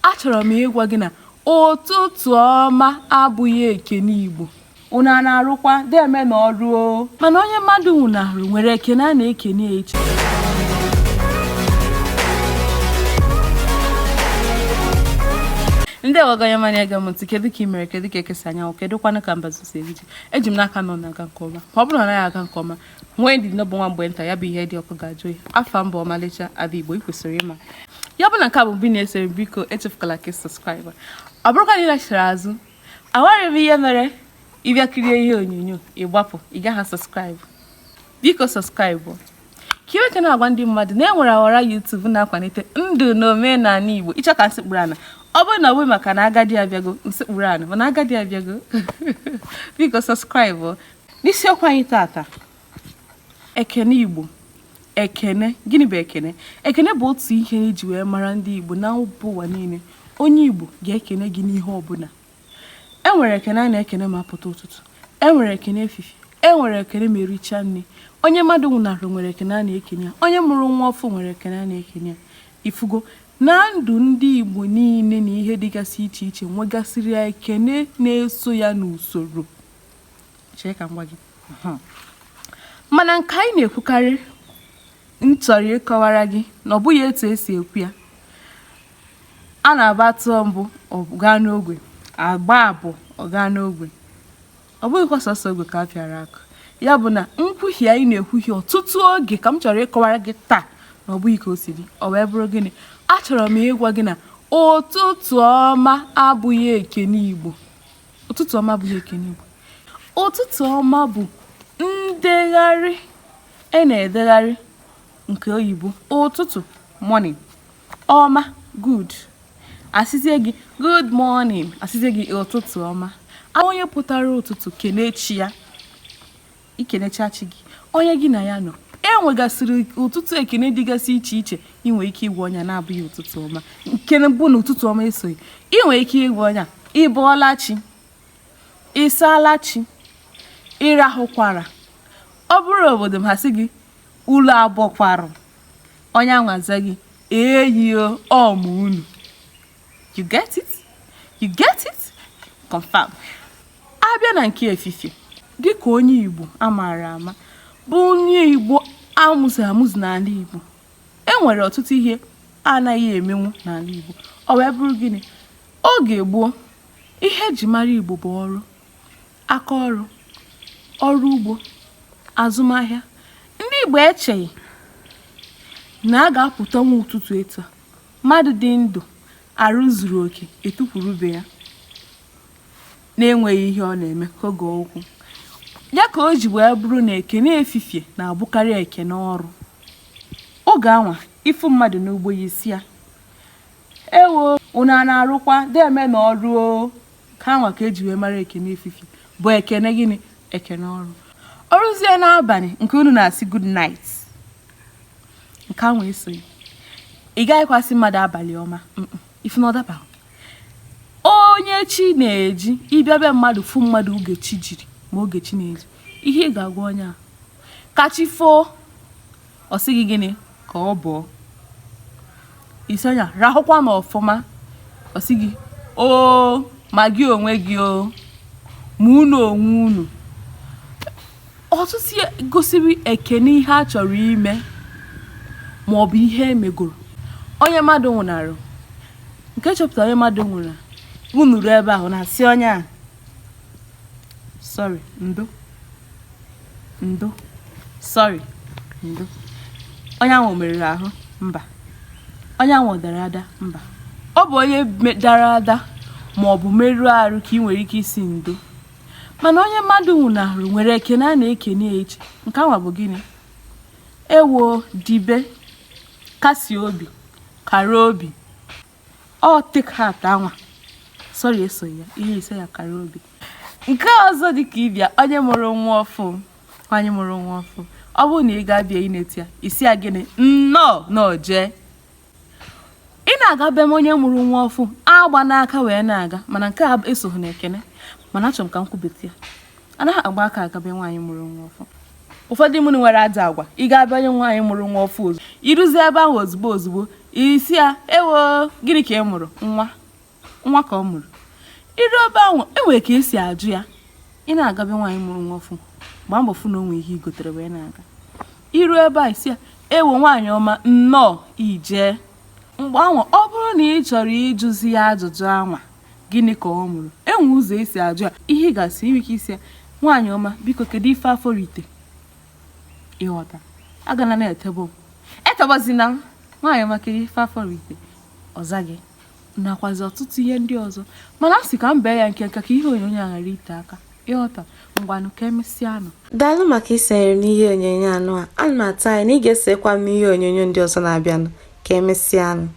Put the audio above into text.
Achọrọ m ịgwa gị na ụtụtụ ọma abụghị ekene Igbo. Unu a na-arụkwa deme na ọrụ o. Mana onye mmadụ nwụnahụrụ nwere ekene a na-ekene ya iche. Ndị ọgọgọ ya manya ege m ntị, kedu ka ị mere? Kedu ka ekesa anyanwụ? Kedu kwanụ ka mbazụ si eriji? Eji m n'aka na ọ na-aga nke ọma. Ma ọ bụrụ na ọ naghị aga nke ọma, nwee ndidi na ọ bụ nwa mgbe nta, ya bụ ihe dị ọkụ ga-ajụ oyi. Afa m bụ Ọmalịcha Ada Igbo, ị kwesịrị ịma ya bụ na nke a bụ mbụ ị na-esere. Biko echefukwala ka ị subscribe. Ọ bụrụkwa na ị lachiri azụ, amarị m ihe mere ị bịa kirie ihe onyonyo, ị gbapụ, ị gaghị subscribe. Biko subscribe ka i wee na-agwa ndị mmadụ na e nwere awara YouTube na-akwalite ndụ na omenala Igbo. Ịchọ ka m sekpuru ana, ọ bụrụ na ọ bụghị maka na agadi abịago, m sekpuru ana, mana agadi abịago. Biko subscribe. N'isiokwu anyị tata, ekene Igbo. Ekene, gịnị bụ ekene? Ekene bụ otu ihe eji wee mara ndị Igbo na mba ụwa niile. Onye Igbo ga-ekene gị n'ihe ọbụla. E nwere ekene a na-ekene ma apụta ụtụtụ, e nwere ekene efifie, e nwere ekene ma erichaa nri. Onye mmadụ nwụnahụrụ nwere ekene a na-ekene ya. Onye mụrụ nwa ọfụ nwere ekene a na-ekene ya. Ifugo na ndụ ndị Igbo niile na ihe dịgasị iche iche nwegasịrị ekene na-eso ya n'usoro. Chee ka m gwa gị, mana nke anyị na-ekwukarị, m chọrọ ịkọwara gị na ọ bụghị etu esi ekwu ya. A na-agba tụọ mbụ, ọ gaa n'ogwe, agba abụọ, ọ gaa n'ogwe. Ọ bụghịkwa sọsọ ogwe ka a pịara aka. Ya bụ na nkwuhie anyị na-ekwuhie ọtụtụ oge ka m chọrọ ịkọwara gị taa na ọ bụghị ka o si dị. Ọ wee bụrụ gịnị? Achọrọ m ịgwa gị na ụtụtụ ọma abụghị ekene Igbo. Ụtụtụ ọma abụghị ekene Igbo. Ụtụtụ ọma bụ ndegharị e na-edegharị nke oyibo. Ụtụtụ, morning, ọma, good. Asịzie gị good morning, asịzie gị ụtụtụ ọma. Onye pụtara ụtụtụ kene chi ya, ikenecha chi gị, onye gị na ya nọ. E nwegasịrị ụtụtụ ekene dịgasị iche iche ị nwere ike ịgwa onye na-abụghị ụtụtụ ọma. Nke bụ na ụtụtụ ọma esoghị. Ị nwere ike ịgwa onye ị bọọla chi, ị saala chi, ị rahụkwara. Ọ bụrụ obodo m, ha sị gị ụlọ abọkwarụ. Onye anwa aza gị eyio ọmụ unu. You get it? You get it? Confirm. Abịa na nke efifie, dịka onye Igbo a maara ama, bụ onye Igbo amụzụ amụzụ n'ala Igbo, e nwere ọtụtụ ihe anaghị emenwu n'ala Igbo. Ọ wee bụrụ gịnị? Oge gboo, ihe eji mara Igbo bụ ọrụ aka, ọrụ, ọrụ ugbo, azụmahịa. Ndị Igbo echeghị na a ga-apụta nwa ụtụtụ etu a, mmadụ dị ndụ, arụ zuru oke, etukwuru be ya na-enweghị ihe ọ na-eme ka oge okwu ya. Ka o ji wee bụrụ na ekene efifie na-abụkarị ekene ọrụ. Oge anwa, ịfụ mmadụ n'ugbo ya, isi ya ewo, unu a na-arụkwa deme na ọrụ o. Ka anwa ka eji wee mara ekene efifie bụ ekene gịnị? Ekene ọrụ. Ọrụzie n'abalị, nke unu na-asị good night, nke anwa esoghị. Ị gaghịkwasị mmadụ abalị ọma ifu na ọ daba. Onye chi na-eji, ịbịa be mmadụ fụ mmadụ oge chi jiri, ma oge chi na-eji, ihe ị ga-agwa onye a, ka chi foo, ọ sị gị gịnị? Ka ọ bọọ. Isi onye a rahụkwa na ọfụma, ọ sị gị oo, ma gị onwe gị o, ma unu onwe unu. Ọtụtụ gosiri ekene ihe a chọrọ ime ma ọ bụ ihe emegoro. Onye mmadụ nwụnarụ, nke chọpụtara onye mmadụ nwụrụ, unu ruo ebe ahụ na-asị onye a sorry, ndo ndo, sorry, ndo. Onye ahụ merụrụ ahụ? Mba. Onye ahụ dara ada? Mba. Ọ bụ onye dara ada ma ọ bụ merụọ arụ ka ị nwere ike isi ndo. Mana onye mmadụ nwụnahụrụ nwere ekene a na-ekene ya iche. Nke anwa bụ gịnị? Ewo, dibe, kasi obi, kara obi. Ọ take heart anwa, sorry, esoghị ya. Ihe ise ya, kara obi. Nke ọzọ dị ka ịbịa, onye mụrụ nwa ọfụ, onye mụrụ nwa ọfụ, ọ bụrụ na ị ga-abịa ineti ya, isi ya gịnị? Nnọọ nọọ jee. Ị na-aga be m onye mụrụ nwa ọfụ, agba n'aka wee na-aga. Mana nke a esoghị na ekene, mana achọrọ m ka m kwubete ya. Anaghị agba aka aga be nwaanyị mụrụ nwa ọfụ. Ụfọdụ mụnụ nwere ajọ agwa, ị ga-abịanye nwaanyị mụrụ nwa ọfụ ozugbo, i ruzie ebe ahụ ozugbo ozugbo, ị sị ya, "Ewo, gịnị ka ị mụrụ?" Nwa nwa ka ọ mụrụ. I ruo ebe ahụ, enwere ka esi ajụ ya. Ị na-aga be nwaanyị mụrụ nwa ọfụ, gbaa mbọ fụ na o nwee ihe i gotere wee na-aga. I ruo ebe a, ị sị ya, "Ewo, nwaanyị ọma, nnọọ." Ijee mgbe anwa, ọ bụrụ na ị chọrọ ịjụzi ya ajụjụ anwa, gịnị ka ọ mụrụ, enwe ụzọ esi ajụ ya. Ihe ị ga-asị, inwe ike ịsị ya, "Nwaanyị ọma, biko, kedu ife afọ rite?" Ịghọta? Agana na-etebo m, etebozina m. "Nwaanyị ọma, kedu ife afọ rite?" Ọza gị, nakwazi ọtụtụ ihe ndị ọzọ. Mana a sị ka m bee ya nke nka ka ihe onyonyo a ghara ite aka. Ịghọta? Ngwanụ, ka emesịanụ. Daalụ maka isonyere m n'ihe onyonyo anụ a. Ana m atụ anya na ị ga-esokwa m n'ihe onyonyo ndị ọzọ na-abịanụ. Ka emesịanụ.